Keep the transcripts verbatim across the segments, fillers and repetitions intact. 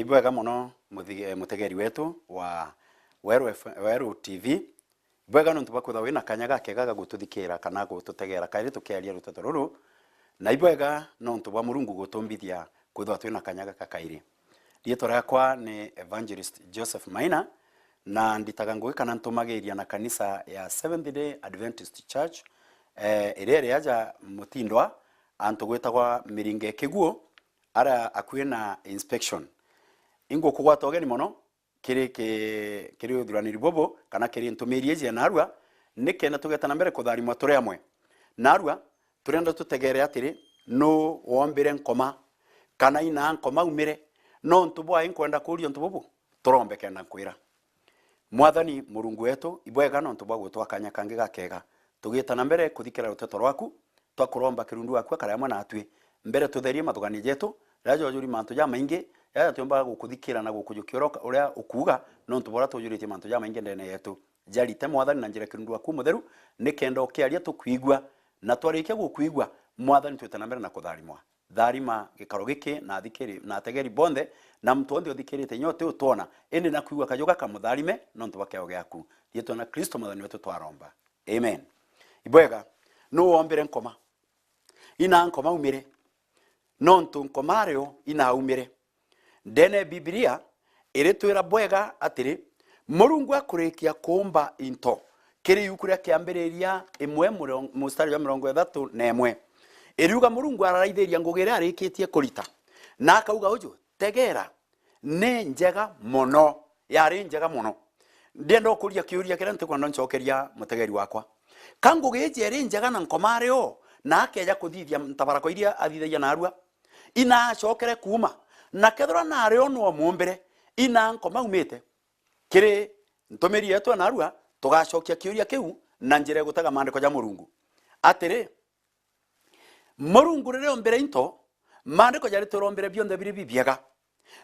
Bwega mono muthige-, mutegeri wetu wa Weru F-, Weru T V. Bwega nontu bwa kwithirwa wina kanya gakega ga gututhikira kana gututegera kairi tukiaria ruteto ruru. Na ibwega nontu bwa Murungu gutumbithia kwithirwa twina kanya gaka kairi. Riitwa riakwa ni Evangelist Joseph Maina, na nditaga ngugi kana ntumagiria na kanisa ya Seventh Day Adventist Church, eh, iria iri aja Mutindwa, antu gwitagwa Miringa Kiguo, ara akui na inspection. Ingukugwata ugeni mono kiri ki-, kiri uthuraniri bubu, kana kiri ntumiri iji ya narua, nikenda tugeta na mbere kutharimwa turi amwe. Narua, turenda tutegere atiri, nu wombire nkoma, kana ina nkoma aumire? Nontu bwa inkwenda kuuria untu bubu, turombe kenda nkwira. Mwathani Murungu wetu, ibwega nontu bwa gutwa kanya kangi gakega. Tugita na mbere kuthikira ruteto rwaku, twakuromba kirundu waku akare amwe natwi. Mbere tutherie mathugania jetu, riria jwajuri mantu jamaingi, jaja tutiumbaga gukuthikira na gukujukia uria uka-, uria ukuuga, nontu bwa uria tujuritie mantu jamaingi ndene yetu. Jarite, Mwathani, na njira kirundu waku mutheru, nikenda ukiaria tukwigua, na twarikia gukwigua, Mwathani, twite na mbere na kutharimwa. Tharima gikaro giki na athikiri, na ategeri bonthe, na muntu wonthe uthikirite inya uti utwona, indi na kwigua kaju gaka, mutharime nontu bwa kiao giaku. Riitwa na Kristo Mwathani wetu twaromba. Amen. Ibwega, nu wombire nkoma? Ina nkoma aumire? Nontu nkoma ario ina aumire. Ndene ya Bibilia iritwira bwega atiri, Murungu akurikia kuumba into, kiri iuku ria Kiambiriria imwe muron-, mustari jwa mirongo ithatu na imwe, iriuga, Murungu araraithiria ngugi iria arikitie kurita, na akauga uju, Tegera, ni njega mono, yari njega mono. Ndienda ukuria kiuria kiria ntikwenda ncokeria mutegeri wakwa. Ka ngugi iji iri njega na nkoma ario, na akeja kuthithia ntabarako iria athithagia narua? Inacokere kuuma, na kethirwa nario nu omumbire, ina nkoma aumite? Kiri ntumiri yetu ya narua, tugacokia kiuria kiu na njira igutega maandiko ja Murungu. Atiri, Murungu riria ombire into, maandiko jari turombire bionthe biri bibiega.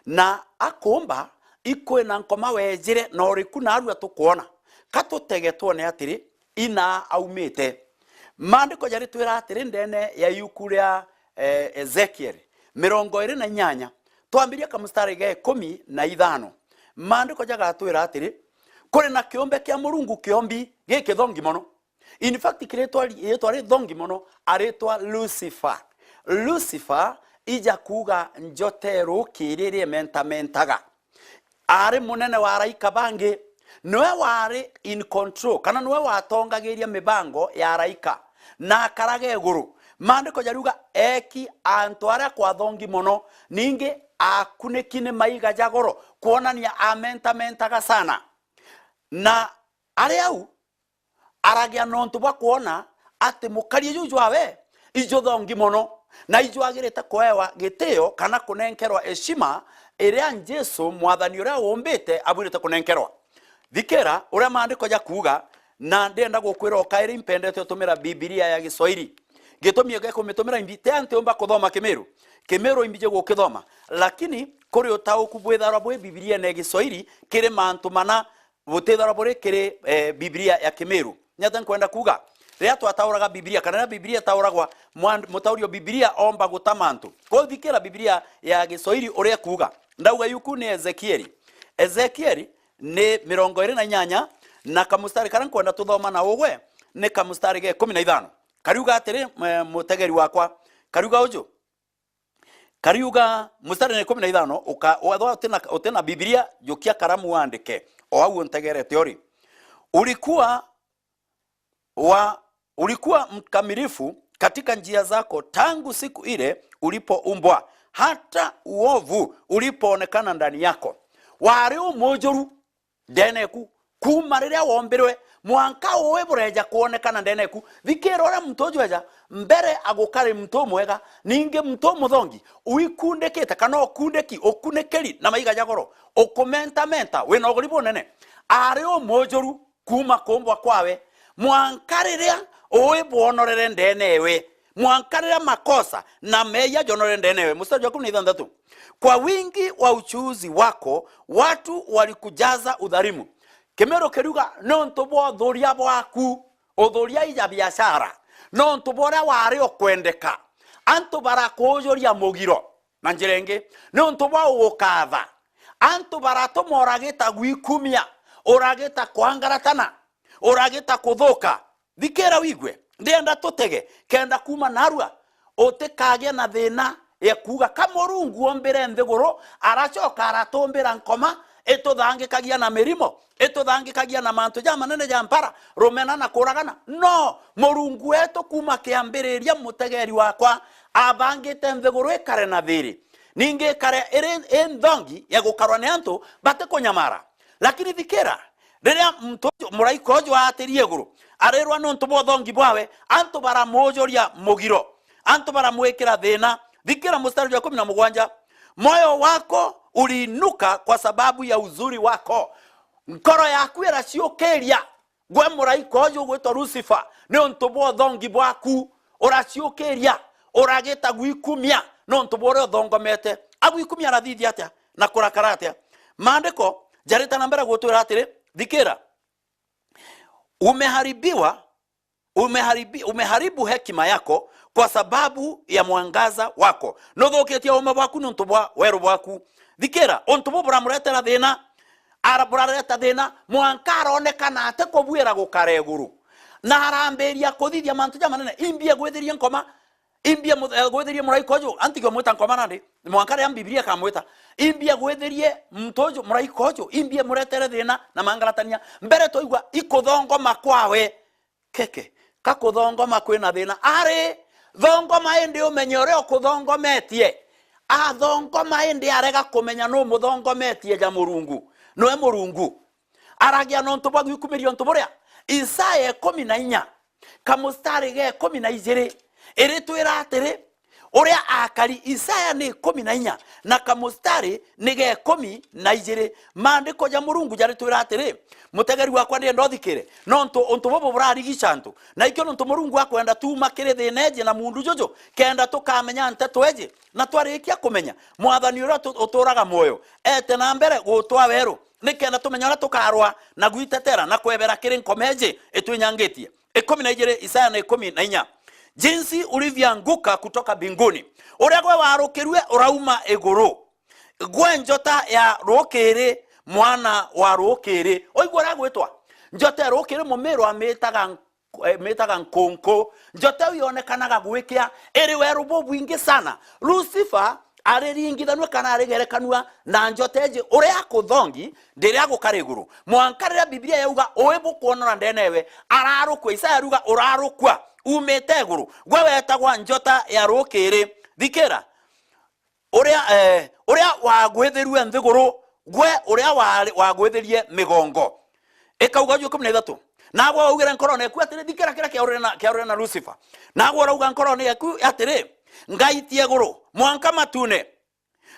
Na akuumba, ikwina nkoma wejire na uriku narua tukwona. Ka tutege twone atiri, ina aumite? Maandiko jaritwira atiri ndene ya iuku ria, eh, Ezekiel mirongo iri na inyanya, twambiria kamustari ga ikumi na ithano, maandiko jagatwira atiri, kuri na kiumbe kia Murungu kiombi gikithongi mono. In fact, kiritwa ri-, ritwa rithongi mono aritwa Lucifer. Lucifer ija kuuga njota ya ruukiri iria imentamentaga. Aari munene wa araika bangi. Niwe waari in control, kana niwe watongagiria mibango ya araika, na akaraga iguru. Maandiko jariuga eeki antu aria kwathongi mono, ningi akuniki ni maiga ja goro, kwonania amentamentaga sana. Na ari au, aragia nontu bwa kwona ati mukaria juu jwawe ijuthongi mono, na ijwagirite kuewa gitio kana kunenkerwa heshima iria Jesu, Mwathani uria uumbite, abwirite kunenkerwa. Thikira uria maandiko jakuuga, na ndienda gukwira o kairi, impendete utumira Bibilia ya Giswahili. Gitumi gia kumitumira imbi, ti anti umba kuthoma Kimiru. Kimiru imbiji gukithoma, lakini kuri utauku bwitharwa bwi Bibiliene ya Giswahili kiri mantu mana butithirwa buri kiri, eh, Bibilia ya Kimiru. Ni atia nkwenda kuuga? Riria twatauraga Bibilia, kana riria Bibilia itauragwa, mwan-, mutauri o Bibilia omba guta mantu. Kwou thikira Bibilia ya Giswahili uria ikuuga. Ndauga yuku ni Ezekieli. Ezekieli ni mirongo iri na inyanya, na kamustari karia nkwenda tuthoma na ugwe ni kamustari ga ikumi na ithano. Kariuga atiri, eh, mutegeri wakwa, kariuga uju, Kariuga, mustari ni ikumi na ithano, uka-, wethwa utina, utina Bibilia, jukia karamu wandike, o au untegerete uri. Ulikuwa wa, ulikuwa mkamilifu katika njia zako tangu siku ile ulipoumbwa, hata uovu ulipoonekana ndani yako. Wari umujuru ndene eku. Kuuma riria wombirwe, mwanka ui bureja kwonekana ndene eku. Thikira uria muntu uju eja, mbere agukari muntu umwega, ningi muntu umuthongi, uikundikite kana ukundiki, ukunikiri na maiga ja goro, ukumentamenta, wina uguri bunene. Ari umujuru kuuma kuumbwa kwawe, mwanka riria ui bwonorere ndene ewe. Mwanka riria makosa na meeyia jonore ndene ewe. Mustari jwa ikumi na ithanthatu, kwa wingi wa uchuuzi wako watu walikujaza udhalimu. Kimiru kiriuga, nontu bwa uthuria bwaku, uthuria ija biashara, nontu bwa uria wari ukwendeka, antu barakuujuria mugiro. Na njira ingi, nontu bwa ugukatha, Antu baratuma uragita gwikumia, uragita kwangaratana, uragita kuthuka. Thikira wigue, ndienda tutege, kenda kuuma narua, utikagia na thina ya kuuga, ka Murungu ombire nthiguru, aracoka aratumbira nkoma, ituthangikagia na mirimo, ituthangikagia na mantu jamanene ja mpara, rumena na kuragana. No, Murungu wetu kuuma kiambiriria, mutegeri wakwa, abangite nthiguru ikare na thiri. Ningi ikare iri i nthongi ya gukarwa ni antu batikunyamara. Lakini thikira, riria muntu uju, muraika uju aatirie iguru, arirwa niuntu bwa uthongi bwawe, antu baramuujuria mugiro, antu baramwikira thina. Thikira mustari jwa ikumi na mugwanja, "Moyo wako uliinuka kwa sababu ya uzuri wako." Nkoro yaku iraciukiria. Gwe muraika uju ugwitwa Lucifer, niuntu bwa uthongi bwaku, uraciukiria, uragita gwikumia niuntu bwa uria uthongomete. Agwikumia arathithia atia na kurakara atia? Maandiko jarita na mbere gutwira atiri, thikira, "Umeharibiwa, umeharibi-, umeharibu hekima yako kwa sababu ya mwangaza wako." Nuthukitie uuma bwaku niuntu bwa weru bwaku. Thikira, untu buu buramuretera thina, ara-, burareta thina, mwanka aronekana ati kubuira gukara iguru. Na arambiria kuthithia mantu jamanene, "Imbi agwithirie nkoma, imbi amu-, agwithirie muraika uju." Antigi umwita nkoma nandi, mwanka riria Bibilia ikamwita, "Imbi agwithirie muntu uju, muraika uju, imbi amuretere thina na mangaratania." Mbere twaigua ikuthongoma kwawe. Keke, ka kuthongoma kwina thina? Ari, thongoma indi umenye uria ukuthongometie. Athongoma indi arega kumenya nu muthongometie ja Murungu. Nwe Murungu. Aragia nontu bwa gwikumiria untu buria. Isaya ikumi na inya, kamustari ga ikumi na ijiri, iritwira atiri, uria akari, Isaya ni ikumi na inya na kamustari ni ga ikumi na ijiri. Maandiko ja Murungu jaritwira atiri, mutegeri wakwa, ndienda uthikire, nontu untu bubu burarigica antu. Na ikio nontu Murungu akwenda tuuma kiri thina iji na muundu juju, kenda tukamenya nteto iji, na twarikia kumenya, Mwathani uria utu-, uturaga mwoyo, ete na mbere gutwaa weru, nikenda tumenye uria tukarwa na gwitetera na kwebera kiri nkoma iji itwinyangitie. Ikumi na ijiri, Isaya na ikumi na inya. "Jinsi ulivyoanguka kutoka mbinguni, uria gwe warukirue urauma iguru, gwe njota ya rukiri, mwana wa rukiri." Oigua uria gwitwa njota ya rukiri, Mumiru amitaga nk-, eh, mitaga nkunku. Njota iu yonekanaga gwikia, iri weru bubwingi sana. Lucifer ariringithanua kana arigerekanua na njota iji, uria akuthongi ndiria gukara iguru. Mwanka riria Bibilia yauga ui bukwonora ndeene ewe, ararukua. Isaya ariuga, "Urarukua, uumite iguru, gwe wetagwa njota ya rukiri." Thikira, uria, eh, uria wagwithirue nthiguru, gwe uria wa-, wagwithirie migongo. Ikauga ju ikumi na ithatu, "Nagwe waugire nkorone yaku atiri," thikira kiria kiaurire na, kiaurire na Lucifer. "Nagwe urauga nkorone yaku atiri, 'Ngaitia iguru mwanka matune,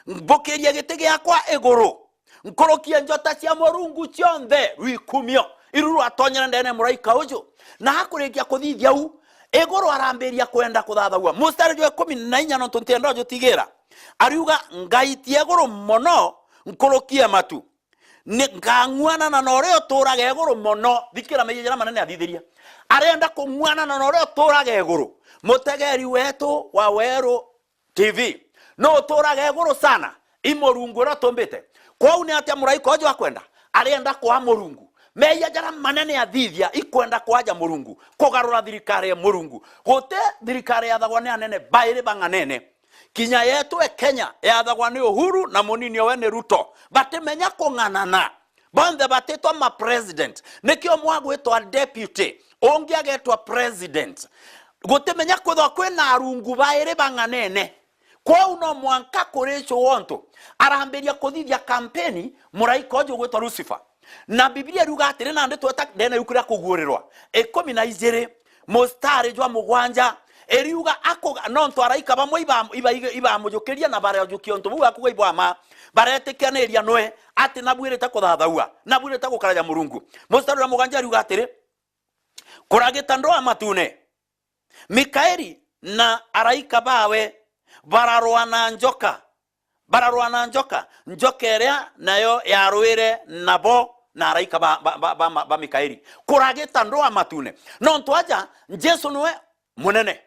mbukirie giti giakwa iguru, nkurukie njota cia Murungu cionthe rwikumio iru rwatonyere ndeene ya muraika uju." Na akurikia kuthithia u, iguru arambiria kwenda kuthathaua. Mustari jwa ikumi na inya, nontu ntienda jutigira, ariuga, "Ngaitia iguru mono nkurukie matu. Ni-, ngang'uanana na uria uturaga iguru mono." Thikira meeyia jaria manene athithirie. Arenda kung'uanana na uria uturaga iguru. Mutegeri wetu wa Weru T V, nu uturaga iguru sana, i Murungu uria utumbite. Kwou ni atia muraika uju akwenda? Arenda kwaa Murungu. Meeyia jaria manene athithia, ikwenda kwaja Murungu, kugarura thirikari ya Murungu. Guti thirikari yathagwa ni anene bairi bang'anene. Kinya yetu e Kenya yathagwa ni Uhuru na munini owe ni Ruto. Batimenya kung'anana. Bonthe batitwa ma president. Nikio umwe agwitwa deputy, ungi agetwa president. Gutimenya kwithwa kwina arungu bairi bang'anene. Kwou no mwanka kuricwo wontu arambiria kuthithia kampeni muraika uju ugwitwa Lucifer. Na Bibilia iriuga atiri, nandi tweta ndeene yuku ria kuguurirwa ikumi na ijiri, mustari jwa mugwanja, iriuga akuga-, nontu araika bamwe iba-, iba-, ibamujukirie na barajukia untu buu akuga ibwa mma, baretikaniria nwe ati nabwirite kuthathaua, nabwirite gukaraja Murungu. Mustari jwa mugwanja iriuga atiri, "Kuragita ndwaa matune, Mikaeli na araika bawe bararwa na njoka, bararwa na njoka, njoka iria nayo yarwire nabo na araika ba, ba, ba, ba, ba Mikaeli. Kuragita ndwaa matune." Nontu aja Jesu niwe munene.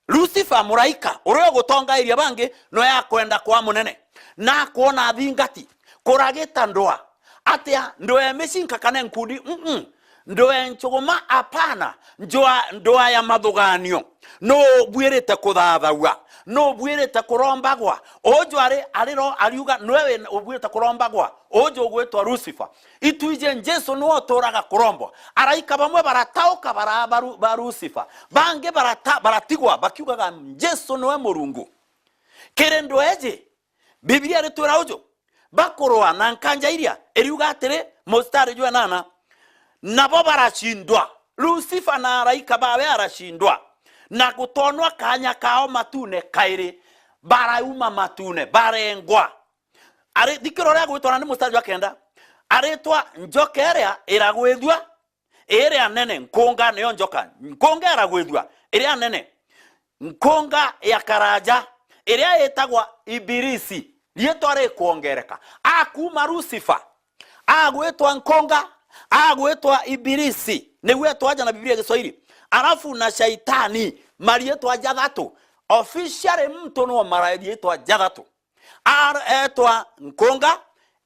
Lucifer, muraika uria ugutongairia bangi, niwe akwenda kwa munene, na akwona athingati. Kuragita ndwa. Atia? Ndwa ya micinka kana nkundi? Mm-mm. Ndwa ya nchuguma? Apana. Njwa-, ndwa ya mathuganio. Nu ubuirite kuthathaua? Nu ubuirite kurombagwa? Uju ari, ari ro-, ariuga, nwe wi-, ubuirite kurombagwa. Uju ugwitwa Lucifer. Itwiji Jesu niwe uturaga kurombwa. Araika bamwe baratauka bara-, ba Lu-, ba Lucifer. Bangi barata-, baratigwa bakiugaga Jesu niwe Murungu. Kiri ndwa iji, Bibilia iritwira uju, bakurwa na nkanja iria, iriuga atiri, mustari jwa nana, nabo baracindwa. Lucifer na araika bawe aracindwa, na gutonwa kanya kao matune kairi, barauma matune, barengwa. Ari, thikira uria agwitwa na ni mustari jwa kenda, aritwa njoka iria iragwithua, iria nene, nkunga niyo njoka, nkunga iragwithua, iria nene, nkunga ya karaja, iria itagwa Ibilisi, riitwa rikwongereka. Akuuma Lucifer, agwitwa nkunga, agwitwa Ibilisi, niguo etwa aja na Bibilia ya Kiswahili, alafu na Shaitani, mariitwa jathatu. Officially muntu no mariitwa jathatu. Ar-, etwa nkunga,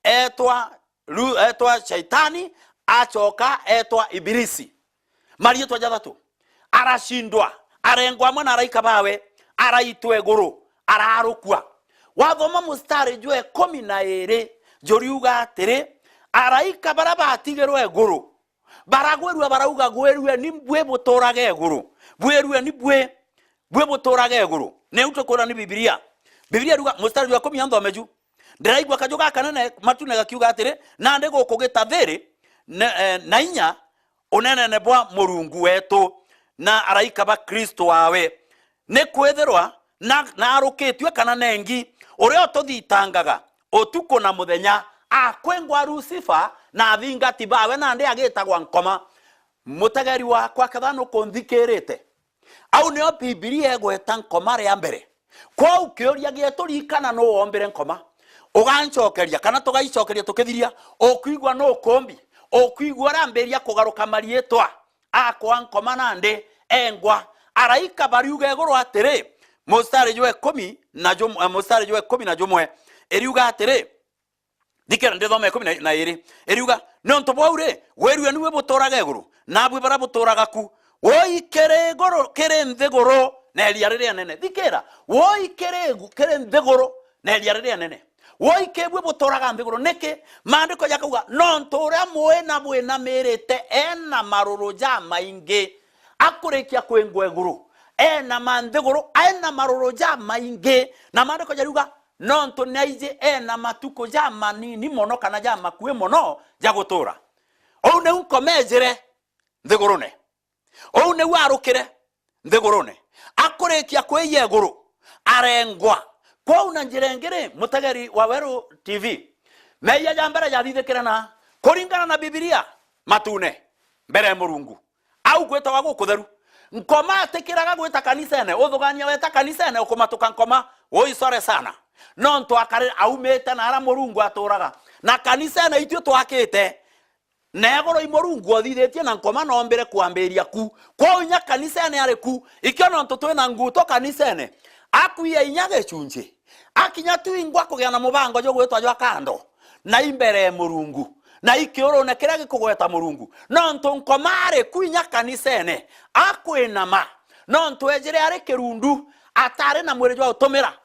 etwa Lu-, etwa Shaitani, acoka etwa Ibilisi. Mariitwa jathatu. Aracindwa, arengwa amwe na araika bawe, araitwa iguru, ararukua. Wathoma mustari jwa ikumi na iiri, juriuga atiri, araika baria batigirwe iguru, baragwirua, barauga, "Gwirueni bwi buturage iguru, bwirueni bwi, bwi buturage iguru." Niu tukwira ni Bibilia. Bibilia iruga, mustari jwa ikumi, anthome ju. Ndiraigua kaju gakanene matune gakiuga atiri, "Nandi gukugita thiri, ne-, eh, na inya unenene bwa Murungu wetu na araika ba Kristo wawe. Nikwithirwa na-, naarukitue kana nengi, uria ututhitangaga utuku na muthenya, akwingwa Lucifer na athingati bawe, nandi agitagwa Nkoma." Mutegeri wakwa, ketha nukunthikirite, au nio Bibilia igweta Nkoma ria mbere. Kwou kiuria gietu, ririkana nu wombire Nkoma. Ugancokeria, kana tugaicokeria tukithiria, ukwigua nu ukumbi, ukwigua urambiria kugaruka mariitwa, akwa Nkoma nandi engwa. Araika bariuga iguru atiri, mustari jwa ikumi na jum-, eh, mustari jwa ikumi na jumwe, iriuga atiri, thikira, ndithome ikumi na iiri. Iriuga, "Niuntu bwau ri, wirueni bwi buturage iguru, nabui baria buturaga ku. Woi kiri iguru, kiri nthiguru na iria riria inene." Thikira, "Woi kiri igu-, kiri nthiguru na iria riria inene. Woi kiri bui buturaga nthiguru." Niki? Maandiko jakauga, "Nontu uria mui na bwinamirite ena maruru jamaingi, akurikia kwingwa iguru, enama nthiguru, ena maruru jamaingi." Na maandiko jariuga, "Nontu ni aiji ena matuku jamanini mono kana jamakui mono ja gutura." Uu niu Nkoma ejire nthigurune. Uu niu arukire nthigurune. Akurikia kwija iguru, arengwa. Kwou na njira ingi ri, mutegeri wa Weru T V, meeyia ja mbere jathithikire na, kuringana na Bibilia, matune mbere ya Murungu. Au gwitawa gukutheru. Nkoma atikiraga gwita kanisene, uthugania weta kanisene, ukumatuka Nkoma, ui sore sana. Nontu akari aumite na aria Murungu aturaga. Na kanisene itui twakite. Na iguru i Murungu othithitie na Nkoma noombire kwambiria ku. Kwou inya kanisene ari ku. Ikio nontu twina nguto kanisene. Akwiya inya gicunji. Akinya twingwa kugia na mubango jugwitwa jwa kando, na i mbere ya Murungu, na i kiurune kiria gikugweta Murungu. Nontu Nkoma ari ku inya kanisene, akwinama, nontu ejire ari kirundu, atari na mwiri jwa utumira.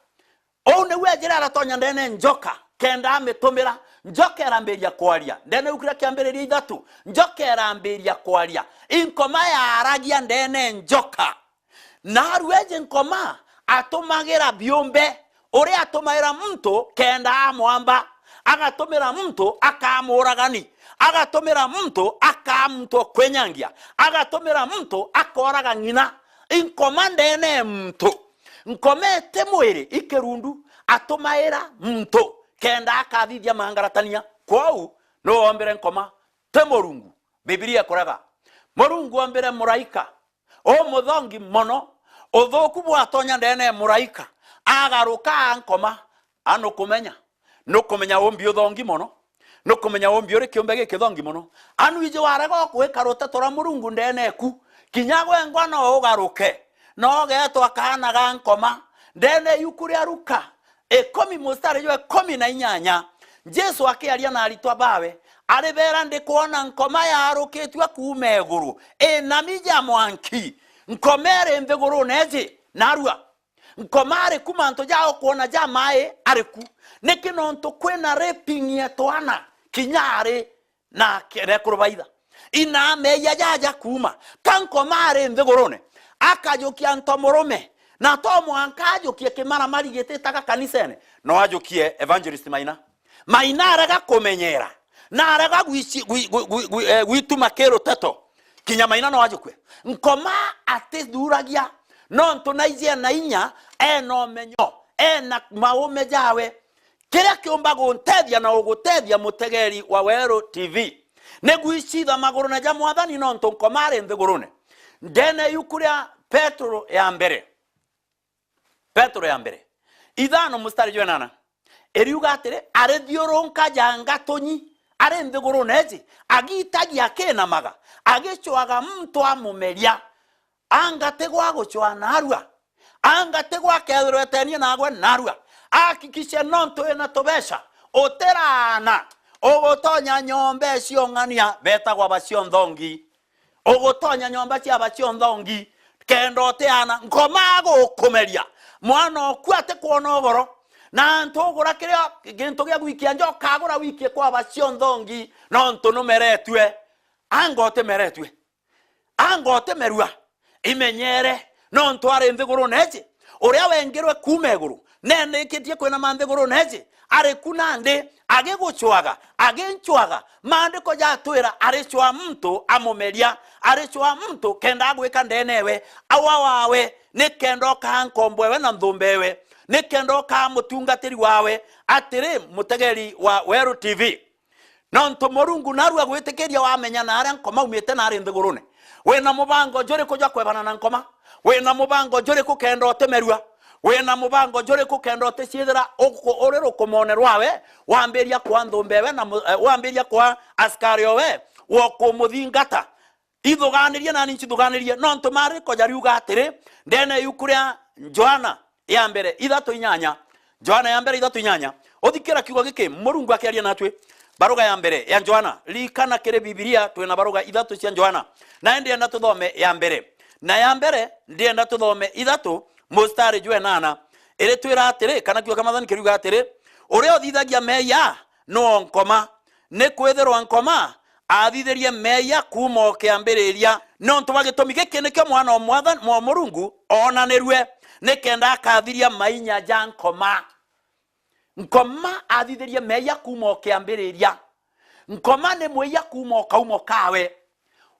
Uu niu ejire aratonya ndene njoka, kenda amitumira. Njoka irambiria kwaria. Ndene iu kiria Kiambiriria ithatu, njoka irambiria kwaria. I Nkoma yaaragia ndene njoka. Naarua eeji Nkoma, atumagira biumbe, uria atumagira muntu kenda amwamba, agatumira muntu akaa muuragani, agatumira muntu akaa muntu o kwinyangia, agatumira muntu akooraga ng'ina. I Nkoma ndene e muntu. Nkoma iti mwiri, i kirundu, atumagira muntu kenda akathithia mangaratania. Kwou, nu oombire Nkoma, ti Murungu. Bibilia ikurega. Murungu oombire muraika umuthongi mono, uthuku bwatonya ndene ya muraika, agaruka aa Nkoma, a nukumenya, nukumenya umbi uthongi mono, nukumenya umbi uri kiumbe gikithongi mono. A nu iji warega ukwika ruteto rwa Murungu ndene eku, kinya gwengwa no ugaruke, no ugetwa kaana ga Nkoma. Ndene iuku ria Luka ikumi mustari jwa ikumi na inyanya, Jesu akiaria na aritwa bawe, aribeera, "Ndikwona nkoma yaarukitue kuuma iguru, inami ja mwanki." Nkoma iri nthigurune iji narua. Nkoma ari ku, mantu ja ukwona ja mai ari ku. Niki? Nontu kwina raping ya twana kinya ari na ke-, rekuru ba itha. Ina meeyia jaja kuuma. Ka nkoma ari nthigurune, akajukia ntomurume, na to mwanka ajukie kimaramari gititaga kanisene, no ajukie Evangelist Maina. Maina arega kumenyera, na arega gwici-, gwi-, gwi-, gwi-, gwi-, eh, gwituma kiruteto, kinya Maina no ajukue. Nkoma atithuragia, nontu naiji ena inya, ena umenyo, ena maume jawe. Kiria kiumba guntethia na ugutethia, mutegeri wa Weru T V, ni gwicitha magurune ja Mwathani, nontu nkoma ari nthigurune. Ndene yuku ria Petero ya mbere, Petero ya mbere, ithano mustari jwa inana, iriuga atiri, arithiurunka ja ngatunyi ari nthigurune iji, agitagia akinamaga, agicwaga muntu amumeria. Anga ti gwa gucwa narua? Anga ti gwa kethirwa etenie nagwe narua? Hakikishe nontu wina tubeca, utiraana, ugutonya nyomba iciong'ania betagwa bacionthongi. Ugutonya nyomba cia bacionthongi, kenda utiana nkoma agukumeria. Mwana oku atikwona ugoro, na antu ugura kiria gintu gia gwikia nja, ukagura wikie kwa bacionthongi, nontu numeretue. Anga utimeretue? Anga utimerua? Imenyere, nontu ari nthigurune iji, uria wengirwe kuuma iguru, nenikitie kwinama nthigurune iji, ari ku nandi, agigucwaga, agincwaga. Maandiko jatwira, aricwa muntu amumeria, aricwa muntu kenda agwika ndenewe, awa wawe, ni kenda ukaa nkombo ewe na nthumba ewe, ni kenda ukaa mutungatiri wawe. Atiri, mutegeri wa Weru T V, nontu Murungu narua gwitikiria wamenya na aria nkoma aumite na ari nthigurune. Wina mubango juriku jwa kwebana na nkoma? Wina mubango juriku kenda utimerua? Wina mubango juriku kenda uticiithira uku-, uri rukumone rwawe, wambiria kwa nthumba ewe na mu-, eh, wambiria kwa askari owe wa kumuthingata? Ithuganirie nani ncithuganirie, nontu maandiko jariuga atiri, ndene yuku ria Johana ya mbere ithatu inyanya, Johana ya mbere ithatu inyanya, uthikira kiugo giki, Murungu akiaria natwi. Baruga ya mbere ya Johana, ririkana kiri Bibilia twina baruga ithatu cia Johana, na ndienda tuthome ya mbere. Na ya mbere, ndienda tuthome ithatu, mustari jwa inana, iritwira atiri, kana kiugo kia Mwathani kiriuga atiri, uria uthithagia meeyia no nkoma, ni kwithirwa nkoma aathithirie meeyia kuuma o kiambiriria. Nontu bwa gitumi giki nikio Mwana o Mwathan-, mwa Murungu oonanirue, ni kenda akathiria mainya ja nkoma. Nkoma aathithirie meeyia kuuma o kiambiriria. Nkoma ni mwiya kuuma o kaumo kawe.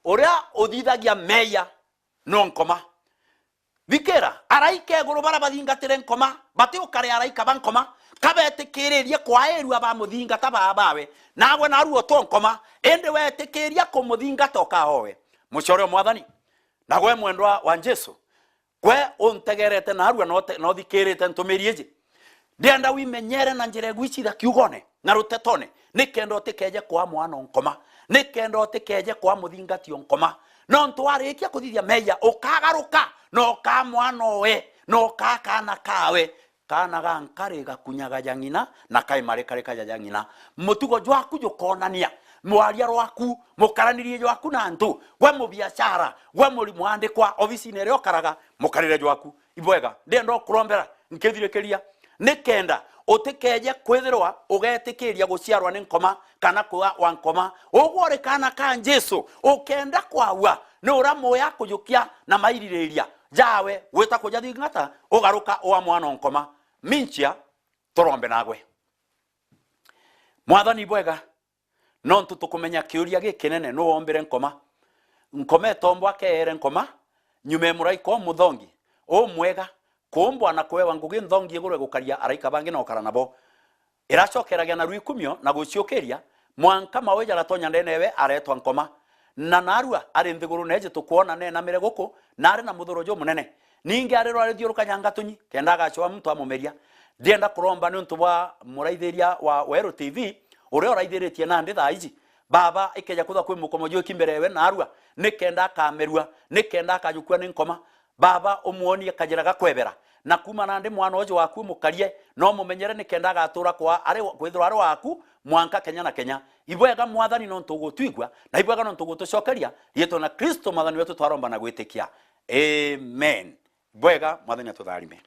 Uria uthithagia meeyia no nkoma. Thikira, araika iguru baria bathingatire nkoma, bati ukari araika ba nkoma, ka betikiririe kwairua bamuthingata baa bawe, nagwe narua utwe nkoma, indi wetikiria kumuthingata ukaowe. Mucore o Mwathani, na gwe mwendwa wa Jesu, gwe untegerete narua na ute-, na uthikirite ntumiri iji, ndienda wimenyere na njira igwicitha kiugone na rutetone, ni kenda utikeje kwa mwana o nkoma, ni kenda utikeje kwa muthingati o nkoma. Nontu warikia kuthithia meeyia, ukagaruka na ukaa mwana owe, na ukaa kaana kawe. Kaana ga nkari gakunyaga ja ng'ina, na kaimarikarika ja ja ng'ina. Mutugo jwaku jukonania, mwaria rwaku, mukaranirie jwaku na antu, gwe mubiashara, gwe muri-, mwandikwa, obisine iria ukaraga, mukarire jwaku. Ibwega, ndienda ukurombera nkithirikiria, ni kenda utikeje kwithirwa ugetikiria guciarwa ni nkoma kana kuwa wa nkoma. Ugwe uri kaana ka Jesu, ukenda kwaua, ni uria muya kujukia na maiririria jawe gwita kujathingata, ugaruka uwa mwana o nkoma. Minchia, turombe nagwe. Mwathani bwega, nontu tukumenya kiuria gikinene, nu wombire nkoma? Nkoma itombwa keere nkoma, nyuma e muraika umuthongi, umwega, kuumbwa na kuewa ngugi nthongi iguru e gukaria araika bangi na ukara nabo. Iracokeragia na rwikumio na guciukiria, mwanka mawe jaratonya ndene ewe aretwa nkoma. Na narua ari nthigurune iji tukwona nenamire guku, na ari na muthuro jumunene. Ningi ari rwarithiurukanyangatunyi, kenda agacoa muntu amumeria. Ndienda kuromba niuntu bwa muraithiria wa Weru T V, uria uraithiritie nandi thaa iji. Baba, ikeja kwithwa kwi mukomo jwiki mbere ewe narua, ni kenda akamerua, ni kenda akajukua ni nkoma. Baba, umwonie kajira ga kwebera, na kuuma nandi mwana uju waku umukarie, na umumenyere nikenda agatura kwa ari, kwithirwa ari waku mwanka kenya na kenya. Ibwega Mwathani, nontu ugutwigua, na ibwega nontu ugutucokeria. Riitwa na Kristo Mwathani wetu twaromba na gwitikia. Amen. Bwega, Mwathani atutharime.